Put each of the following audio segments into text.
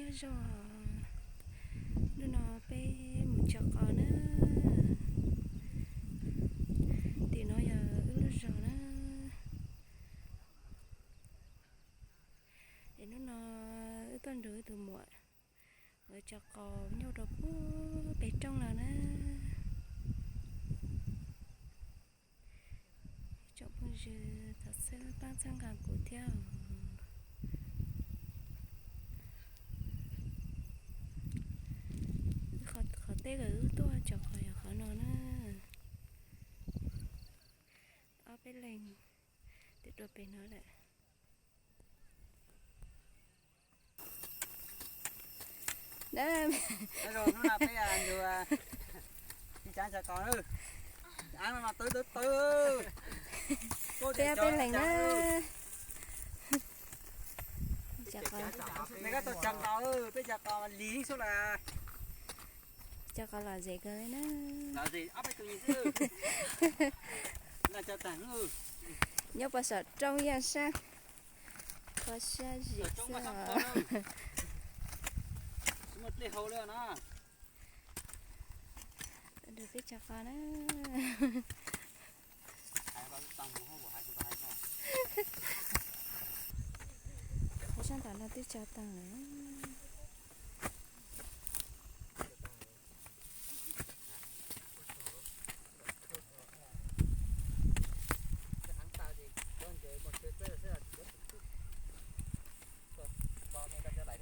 Nyob zoo, hnub no peb mus tso qos na. Tim no yog wb lub zos na. Es hnub no wb tuaj nrog wb tus muam nkawd tso qos nyuj rau puag pem roob lawm na. Tsoom phooj ywg thov txhawb paab txhawb nqa kuv thiab. Qhov, qhov teb uas wb tuaj tso qos yog qhov no na. Ob peb leeg twb dua pem no lawm. Hnub no peb, peb cov tso qos, peb ob peb leeg na. Peb tso qos, peb tso qos lig xwb las. Tso qos lom zem kawg li na. Nyob puag saum roob yaj sab, kho siab zim xwb os. Nrog peb tso qos na. Qhov sab nram no twb tso tag lawm.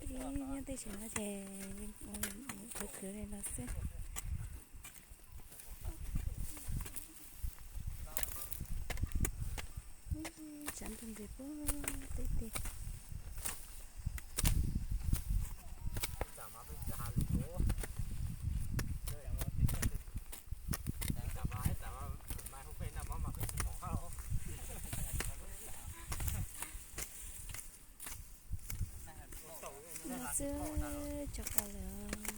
Ib nyob tej zaum no ces khwv khwv li no xwb. Tsav ntuj nti puag pem tej. Hnub no xwb tso qos lawm.